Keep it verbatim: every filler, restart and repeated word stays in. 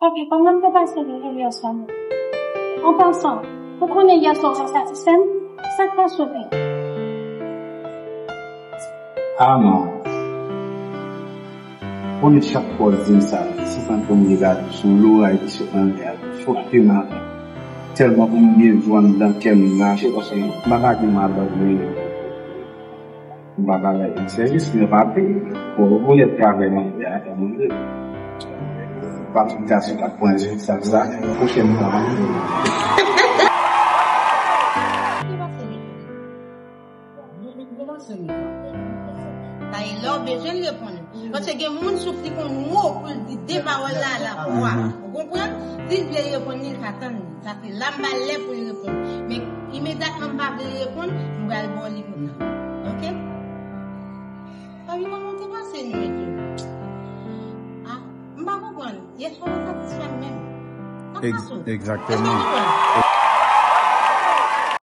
Ok, kòman m te pase li yè swa menm? An pasan, ou konnen yè swa ou te satisfè m? Sa k pase w menm? Ah non. Konnen chak fwa w di m sa, se tankou m li gade sou loray ki sot nan lè a. Fòk te maten. Tèlman pou m gen jou anndan kè m rache, paske m pa ka gen madanm mwen. M pa ka bay sèvis, men pa peye. Bon, ou konnen travay nan lè a, kòman m di. Pa tout gason k ap pran zen sa, sa, pwochèn fwa. Sa e lè w bezwen l reponn. Paske gen moun souf li konn wo pou l di de pawòl la a l ap wa. Ou konprann? Si l vle reponn li, l ka tann li. Sa se la m ba l lè pou l reponn. Men imedyatman m pa vle l reponn, m pral ba w li kontan. Oke? Papi, kòman w te pase nwit ou? Ah, m pa konprann. Yè swa ou satisfè m menm. Sa k pase w? Èske w konprann?